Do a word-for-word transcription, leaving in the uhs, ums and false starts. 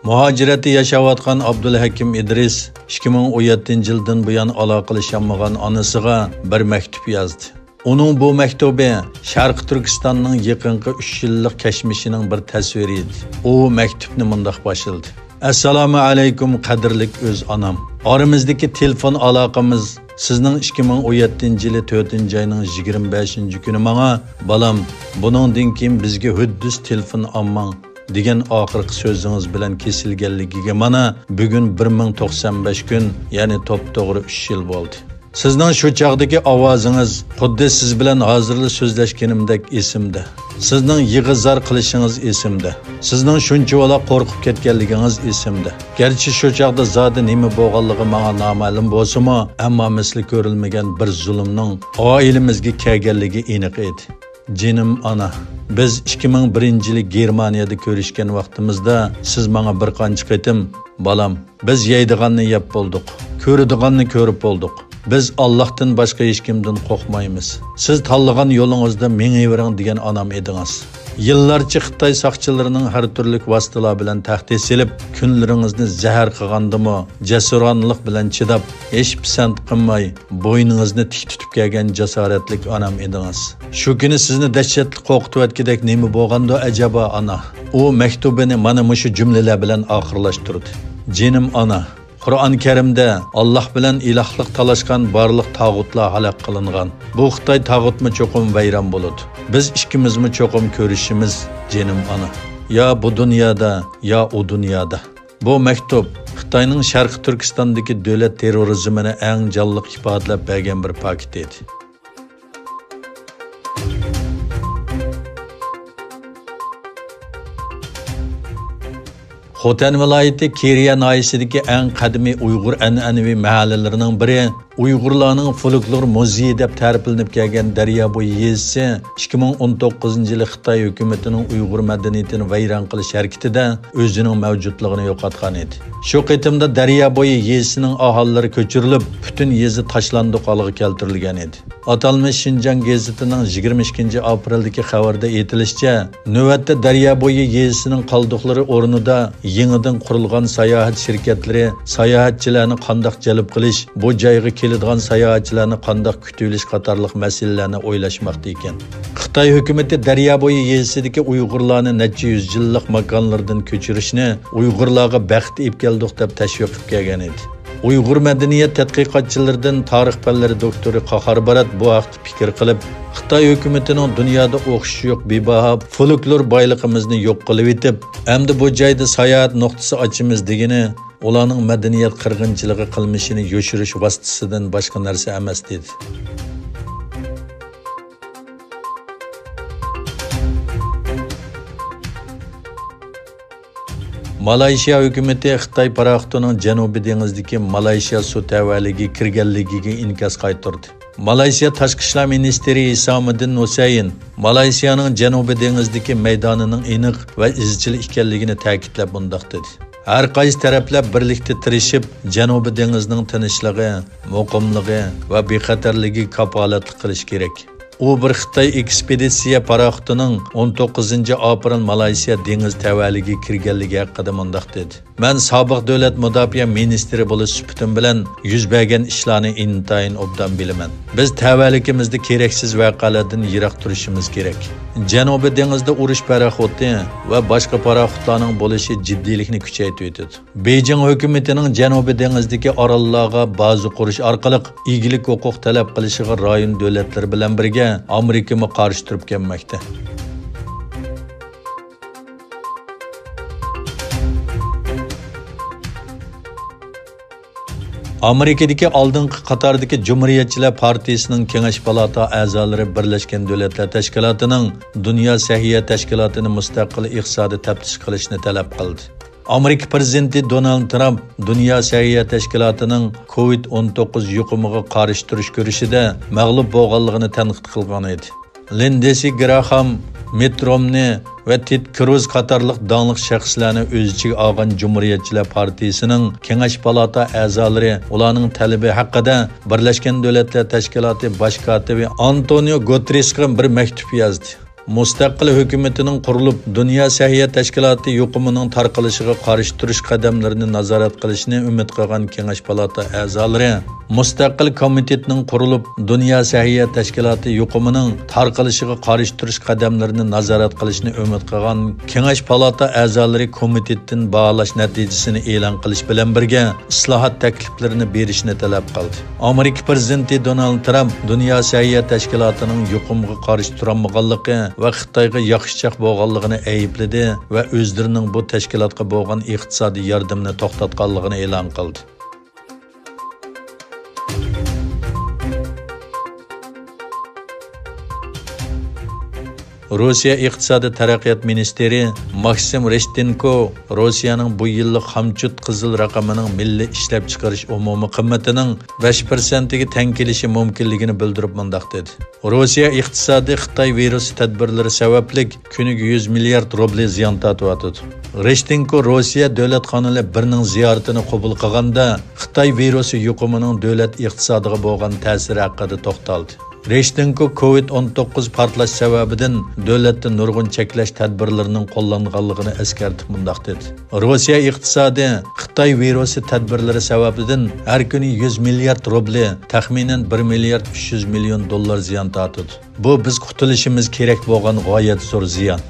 مۇھاجىرەتتە ياشاۋاتقان ئابدۇلھەكىم ئىدرىس ئىككى مىڭ ئون يەتتىنچى يىلدىن بۇيان ئالاقىلىشالمىغان ئانىسىغا بىر مەكتۇپ يازدى. ئۇنىڭ بۇ مەكتۇبى شەرقىي تۈركىستاننىڭ يېقىنقى ئۈچ يىللىق كەچمىشىنىڭ بىر تەسۋىرى ئىدى. ئۇ مەكتۇپنى مۇنداق باشلىدى: «ئەسسالامۇ ئەلەيكۇم، قەدىرلىك ئۆز ئانام. ئارىمىزدىكى تېلېفون ئالاقىمىز سىزنىڭ ئىككى مىڭ ئون يەتتىنچى يىلى تۆتىنچى ئاينىڭ يىگىرمە بەشىنچى كۈنى ماڭا، بالام، بۇنىڭدىن كېيىن بىزگە ھۆددىس تېلېفون ئالماڭ، دېگەن ئاخىرقى سۆزىڭىز بىلەن كېسىلگەنلىكىگە مانا بۈگۈن بىر مىڭ توقسان بەش كۈن، يەنى توپتوغرا ئۈچ يىل بولدى. سىزنىڭ شۇ چاغدىكى ئاۋازىڭىز خۇددى سىز بىلەن ھازىرلا سۆزلەشكىنىمدەك ئېسىمدە. سىزنىڭ يىغا-زار قىلىشىڭىز ئېسىمدە. سىزنىڭ شۇنچىۋالا قورقۇپ كەتكەنلىكىڭىز ئېسىمدە. گەرچە شۇ چاغدا زادى نېمە بولغانلىقى ماڭا نامەلۇم بولسىمۇ، ئەمما مىسلى كۆرۈلمىگەن بىر زۇلۇمنىڭ ئائىلىمىزگە كەلگەنلىكى ئېنىق ئىدى. جېنىم ئانا، بىز ئىككى مىڭ بىرىنچى يىلى گېرمانىيەدە كۆرۈشكەن ۋاقتىمىزدا سىز ماڭا بىر قانچە قېتىم، بالام، بىز يەيدىغاننى يەپ بولدۇق، كۆرىدىغاننى كۆرۈپ بولدۇق. بىز ئاللاھتىن باشقا ھېچكىمدىن قورقمايمىز. سىز تاللىغان يولىڭىزدا مېڭىۋېرىڭ دېگەن ئانام ئىدىڭىز. يىللارچە خىتاي ساقچىلىرىنىڭ ھەر تۈرلۈك ۋاسىتىلار بىلەن تەھدىت سېلىپ، كۈنلىرىڭىزنى زەھەر قىلغاندىمۇ، جەسۇرانىلىق بىلەن چىداپ، ھېچ پىسەنت قىلماي، بوينىڭىزنى تىك تۇتۇپ كەلگەن جاسارەتلىك ئانام ئىدىڭىز. شۇ كۈنى سىزنى دەھشەتلىك قورقۇتۇۋەتكۈدەك نېمە بولغاندۇ ئەجەبا، ئانا؟ ئۇ مەكتۇبىنى مانا مۇشۇ جۈملىلەر بىلەن ئاخىرلاشتۇردى: جېنىم ئانا، قۇرئان كەرىمدە ئاللاھ بىلەن ئىلاھلىق تالاشقان بارلىق تاغۇتلار ھالاك قىلىنغان. بۇ خىتاي تاغۇتمۇ چوقۇم ۋەيران بولىدۇ. بىز ئىككىمىزمۇ چوقۇم كۆرۈشىمىز، جېنىم ئانا. يا بۇ دۇنيادا، يا ئۇ دۇنيادا. بۇ مەكتۇپ خىتاينىڭ شەرقىي تۈركىستاندىكى دۆلەت تېررورىزمىنى ئەڭ جانلىق ئىپادىلەپ بەرگەن بىر پاكىت ئىدى. خوتەن ۋىلايىتى كېرىيە ناھىيەسىدىكى ئەڭ قەدىمىي ئۇيغۇر ئەنئەنىۋى مەھەللىلىرىنىڭ بىرى، ئۇيغۇرلارنىڭ فولكلور مۇزېيى دەپ تەرىپلىنىپ كەلگەن دەريابويى يېزىسى ئىككى مىڭ ئون توققۇزىنچى يىلى خىتاي ھۆكۈمىتىنىڭ ئۇيغۇر مەدەنىيىتىنى ۋەيران قىلىش ھەرىكىتىدە ئۆزىنىڭ مەۋجۇتلۇقىنى يوقاتقان ئىدى. شۇ قېتىمدا دەريابويى يېزىسىنىڭ ئاھالىلىرى كۆچۈرۈلۈپ، پۈتۈن يېزا تاشلاندۇق ھالغا كەلتۈرۈلگەن ئىدى. ئاتالمىش شىنجاڭ گېزىتىنىڭ يىگىرمە ئىككىنچى ئاپرېلدىكى خەۋىرىدە ئېيتىلىشىچە، نۆۋەتتە دەريابويى يېزىسىنىڭ قالدۇقلىرى ئورنىدا يېڭىدىن قۇرۇلغان ساياھەت شىركەتلىرى ساياھەتچىلەرنى قانداق جەلپ قىلىش، بۇ جايغا كېلىدىغان ساياھەتچىلەرنى قانداق كۈتۈۋېلىش قاتارلىق مەسىلىلەرنى ئويلاشماقتا ئىكەن. خىتاي ھۆكۈمىتى دەريابويى يېزىسىدىكى ئۇيغۇرلارنى نەچچە يۈز يىللىق ماكانلىرىدىن كۆچۈرۈشنى ئۇيغۇرلارغا بەخت ئېلىپ كەلدۇق دەپ تەشۋىق قىلىپ كەلگەن ئىدى. ئۇيغۇر مەدەنىيەت تەتقىقاتچىلىرىدىن تارىخ پەنلىرى دوكتورى قاھار بارات بۇ ھەقتە پىكىر قىلىپ، خىتاي ھۆكۈمىتىنىڭ دۇنيادا ئوخشىشى يوق بىباھا فولكلور بايلىقىمىزنى يوق قىلىۋېتىپ، ئەمدى بۇ جايدا ساياھەت نۇقتىسى ئاچىمىز دېگىنى ئۇلارنىڭ مەدەنىيەت قىرغىنچىلىقى قىلمىشىنى يوشۇرۇش ۋاسىتىسىدىن باشقا نەرسە ئەمەس، دېدى. مالايشىيا ھۆكۈمىتى خىتاي پاراخوتىنىڭ جەنۇبىي دېڭىزدىكى مالايشىيا سۇ تەۋەلىكىگە كىرگەنلىكىگە ئىنكاس قايتۇردى. مالايسىيا تاشقى ئىشلار مىنىستىرى ھىسامىدىن ھۈسەيىن مالايسىيانىڭ جەنۇبىي دېڭىزدىكى مەيدانىنىڭ ئېنىق ۋە ئىزچىل ئىكەنلىكىنى تەكىتلەپ مۇنداق دېدى: ھەر قايسى تەرەپلەر بىرلىكتە تىرىشىپ، جەنۇبىي دېڭىزنىڭ تىنچلىقى، مۇقىملىقى ۋە بىخەتەرلىكىگە كاپالەتلىك قىلىشى كېرەك. ئۇ بىر خىتاي ئېكسپېدىتسىيە پاراخوتىنىڭ ئون توققۇزىنچى ئاپرېل مالايسىيا دېڭىز تەۋەلىكىگە كىرگەنلىكى ھەققىدە مۇنداق دېدى: مەن سابىق دۆلەت مۇداپىئە مىنىستىرى بولۇش سۈپىتىم بىلەن يۈز بەرگەن ئىشلارنى ئىنتايىن ئوبدان بىلىمەن. بىز تەۋەلىكىمىزدە كېرەكسىز ۋەقەلەردىن يىراق تۇرۇشىمىز كېرەك. جەنۇبىي دېڭىزدا ئۇرۇش پاراخوتى ۋە باشقا پاراخوتلارنىڭ بولۇشى جىددىيلىكنى كۈچەيتىۋېتىدۇ. بېيجىڭ ھۆكۈمىتىنىڭ جەنۇبىي دېڭىزدىكى ئاراللارغا بازا قۇرۇش ئارقىلىق ئىگىلىك ھوقۇق تەلەپ قىلىشىغا رايون دۆلەتلىرى بىلەن بىرگە ئامېرىكىمۇ قارشى تۇرۇپ كەلمەكتە. ئامېرىكىدىكى ئالدىنقى قاتاردىكى جۇمھۇرىيەتچىلەر پارتىيىسىنىڭ كېڭەش پالاتا ئەزالىرى بىرلەشكەن دۆلەتلەر تەشكىلاتىنىڭ دۇنيا سەھىيە تەشكىلاتىنى مۇستەقىل ئىقتىسادىي تەپتىش قىلىشنى تەلەپ قىلدى. ئامېرىكا پىرېزىدېنتى دونالد ترامپ دۇنيا سەھىيە تەشكىلاتىنىڭ كوۋىد ئون توققۇز يۇقۇمىغا قارشى تۇرۇش كۈرىشىدە مەغلۇپ بولغانلىقىنى تەنقىد قىلغان ئىدى. لىندسېي گراخام، مىت رومنى ۋە تېد كروز قاتارلىق داڭلىق شەخسلەرنى ئۆز ئىچىگە ئالغان جۇمھۇرىيەتچىلەر پارتىيىسىنىڭ كېڭەش پالاتا ئەزالىرى ئۇلارنىڭ تەلىپى ھەققىدە بىرلەشكەن دۆلەتلەر تەشكىلاتى باش كاتىپى ئانتونىيو گۇتېررېشقا بىر مەكتۇپ يازدى. مۇستەقىل ھۆكۈمىتىنىڭ قۇرۇلۇپ، دۇنيا سەھىيە تەشكىلاتى يۇقۇمىنىڭ تارقىلىشىغا قارشى تۇرۇش قەدەملىرىنى نازارەت قىلىشنى ئۈمىد قىلغان كېڭەش پالاتا ئەزالىرى مۇستەقىل كومىتېتنىڭ قۇرۇلۇپ، دۇنيا سەھىيە تەشكىلاتى يۇقۇمىنىڭ تارقىلىشىغا قارشى تۇرۇش قەدەملىرىنى نازارەت قىلىشنى ئۈمىد قىلغان كېڭەش پالاتا ئەزالىرى كومىتېتتىن باھالاش نەتىجىسىنى ئېلان قىلىش بىلەن بىرگە، ئىسلاھات تەكلىپلىرىنى بېرىشنى تەلەپ قىلدى. ئامېرىكا پىرېزىدېنتى دونالد ترامپ دۇنيا سەھىيە تەشكىلاتىنىڭ يۇقۇمغا قارشى تۇرالمىغانلىقى ۋە خىتايغا ياخشىچاق بولغانلىقىنى ئەيىبلىدى ۋە ئۆزلىرىنىڭ بۇ تەشكىلاتقا بولغان ئىقتىسادىي ياردىمىنى توختاتقانلىقىنى ئېلان قىلدى. روسىيە ئىقتىسادىي تەرەققىيات مىنىستىرى ماكسىم رېشتېنكو روسىيەنىڭ بۇ يىللىق خامچوت قىزىل رەقىمىنىڭ مىللىي ئىشلەپچىقىرىش ئومۇمىي قىممىتىنىڭ بەش پىرسەنتىگە تەڭ كېلىشى مۇمكىنلىكىنى بىلدۈرۈپ مۇنداق دېدى: روسىيە ئىقتىسادى خىتاي ۋىرۇسى تەدبىرلىرى سەۋەبلىك كۈنىگە يۈز مىليارد روبلى زىيان تارتىۋاتىدۇ. رېشتېنكو روسىيە دۆلەت قانىلى بىرنىڭ زىيارىتىنى قوبۇل قىلغاندا، خىتاي ۋىرۇسى يۇقۇمىنىڭ دۆلەت ئىقتىسادىغا بولغان تەسىرى ھەققىدە توختالدى. رېشتېنكو كوۋىد ئون توققۇز پارتلاش سەۋەبىدىن دۆلەتتە نۇرغۇن چەكلەش تەدبىرلىرىنىڭ قوللانغانلىقىنى ئەسكەرتىپ مۇنداق دېدى: روسىيە ئىقتىسادى خىتاي ۋىرۇسى تەدبىرلىرى سەۋەبىدىن ھەر كۈنى يۈز مىليارد روبلى، تەخمىنەن بىر مىليارد ئۈچ يۈز مىليون دوللار زىيان تارتىدۇ. بۇ بىز قۇتۇلۇشىمىز كېرەك بولغان غايەت زور زىيان.